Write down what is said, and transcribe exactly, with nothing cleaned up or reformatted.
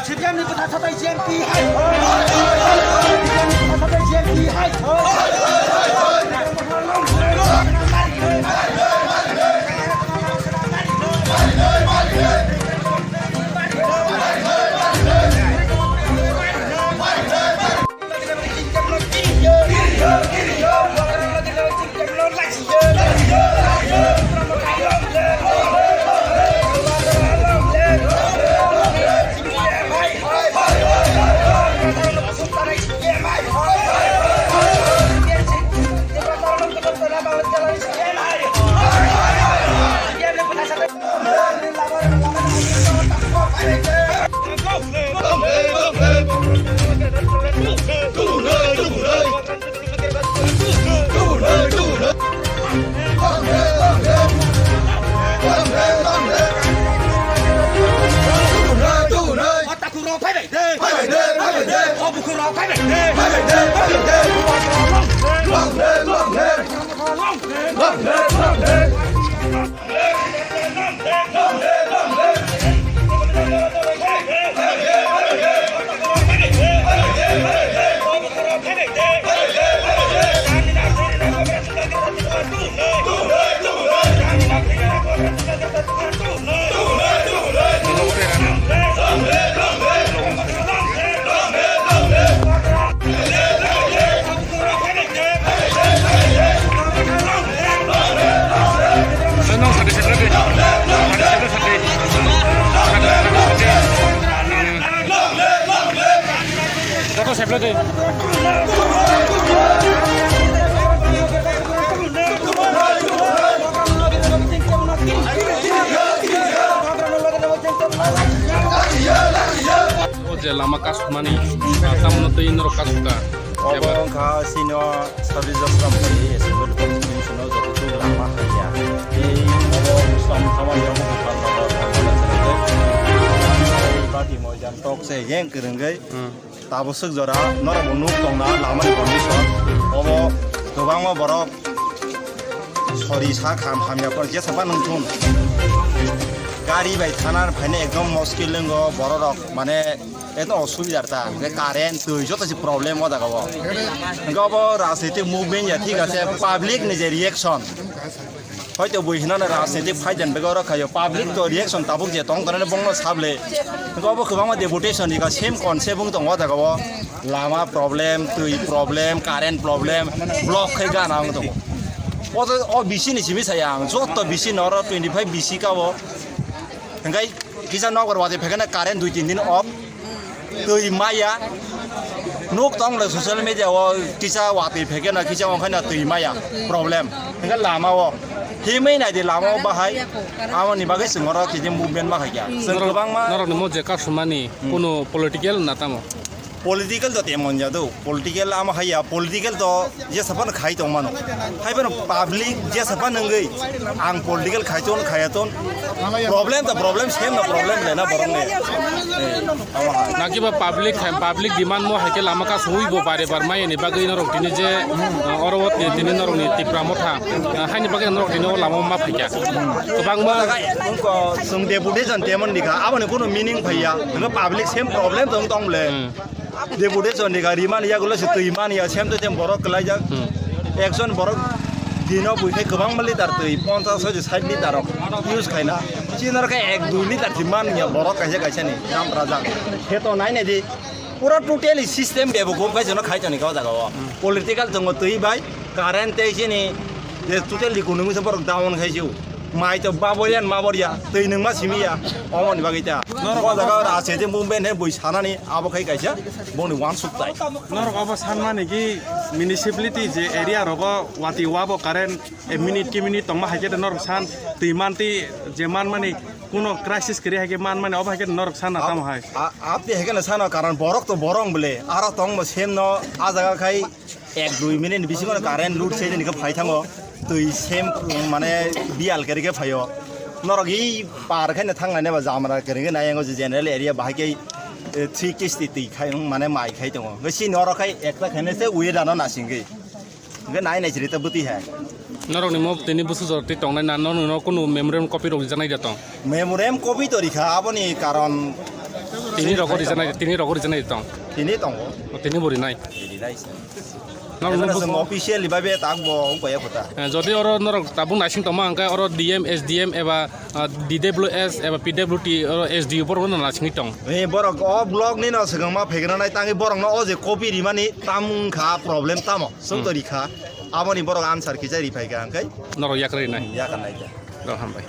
C P M ni bwtha satai G M P hai ho. C P M ni bwtha satai G M P hai ho. O takhuk rok phai bai de. Phai bai de, phai bai de. O bukhuk rok phai bai de. Phai bai de, phai bai de. Long live, long live. Long live, long live. Long live, long live. Joto sepla de. O je lama kasukmani, ah, tamno twi norok kasukha. Obo wngkha chini o Sabri Jasra Mori Assembly Constituency no joto twi lama haiya. Tei obo Islam thamani obo Bupal Nagar Bupal Nagar. Party moidan tok se yang kwrwngwi. Hmm. Tabuk swk jora norok bo nuk tongna lamani condition. Obo kwbangma borok sori sak ham hamya por jesa ba nung thun. Gari bai thana phaina ekdom moskil wngo borok rok mane ekdom osubidar ta. Hwnkhe current twi joto se problem o jaga o. Hwnkhe obo rajnitik movement ya thik ase public ni je reaction. Hoito bui hinano rajnitik fight and begoro khayo, public to reaction tabuk je tong tonani bongno sable. Hwnkhe obo kwbangma deputation rika same concept wng tongo o jaga o. Lama problem, twi problem, current problem, block khai gana wng tongo. O to, o B C ni simi saya ang, joto B C noro twenty five B C ka o. Hwnkhe kisa nokbar wadi phaikhe na current dui tin din off. Twi maya. Nuk tong le social media o kisa watwi phekena kisa ongkhaina twi maya problem. Hingke lama o. Himwi nai di lama o bahai. Amo ni bagwi chwng oro kije movement ma khaikya. Chwng kwbangma norok ni mo je kasumani Hmm. Kuno political na tamo? Political to temon jadu. Political amo haiya. Political to jesa phano khai tong mano. Hai phano public jesa phano wngwi ang political khai ton khaya ton. Problem to problem, same no problem le na borok ni. Eh, tamo hai. Nakiba public hai, public demand mo hai khe lama ka sui bo bare bar mai ni bagwi norok tini je, uh, oro wo ti-, tini norok ni Tipra Motha, uh, haini bagwi norok tini o lama ma phikya. Kwbangma Ungko chwng deputation temon dikha, aboni kuno meaning phaiya. Hwnkhe public same problem tong tong le. Hmm. Deputation ni gari mani yagulo se twi mani ya, sem to sem borok kwlaijak. Hmm. Ekjon borok dino buikhai kwbangma litar twi, ponchash hoi sait litar rok use khaina. Chini oro khe ek dui litar si mani ya borok kaisa kaisa ni dam rajak. Khe to nai nai di. Pura totally system bebukuf khai jono khai toni ka o jaga o. Hmm. Political tongo twi bai, current tei chini je totally kunui se borok down khai jio. Mai to baboria, maboria, twi nwngma simi ya, omo ni bagwi ta. Norok o jaga o rajniti movement he bui sanani, abo khai kaisa, boni wansuk tai. Norok obo sanmani ki municipality je area rogo wati wabo current, e minute ki minute tongma hai khe norok san, twi manti je manmani kuno crisis kri hai khe manmani obo hai khe norok san na tamo hai. A-, abdi hai khe no sano karon borok to borong bole, aro tongmo sem no a jaga khai Ek dui minute bisingo current load se ni khe phai thango, twi sem, mane, bial khe rikhe phaio. Norok i par khe thang nai ba jamra khe rikhe nai, yango general area bahai khe, eh, three kisti twi khai, mane, mai khai tongo. Ngai si norok khai ekta khaine se weather no nasingwi. Ngai nai nai chiri ta bwtwi hai. Norok ni mo tini busu jor twi tongnai na, norok no kunu memorandum copy rok rijak nai da tong? Memorandum copy to rikha, aboni karon Tini rok rijak nai, tini rok rijak nai tong. Tini tongo. O, tini bo rinai. Tini nai. Nang Ejara nang chwng officially bai be tak bo wng kaya kota. Eh, jodi oro norok tabuk naising tongma hwnkhe oro D M, S D M eba, ah, D W S eba P W T oro S D O borok no naisingwi tong. Eh, borok o block ni no swkang ma phaikra nai tangwi borok no o je copy rimani tam wngkha problem tamo. Sung Hmm. to rikha. Aboni borok answer kisa riphai kha hwnkhe. Norok yakra rinai. Yakar nai kha. Rok hambai.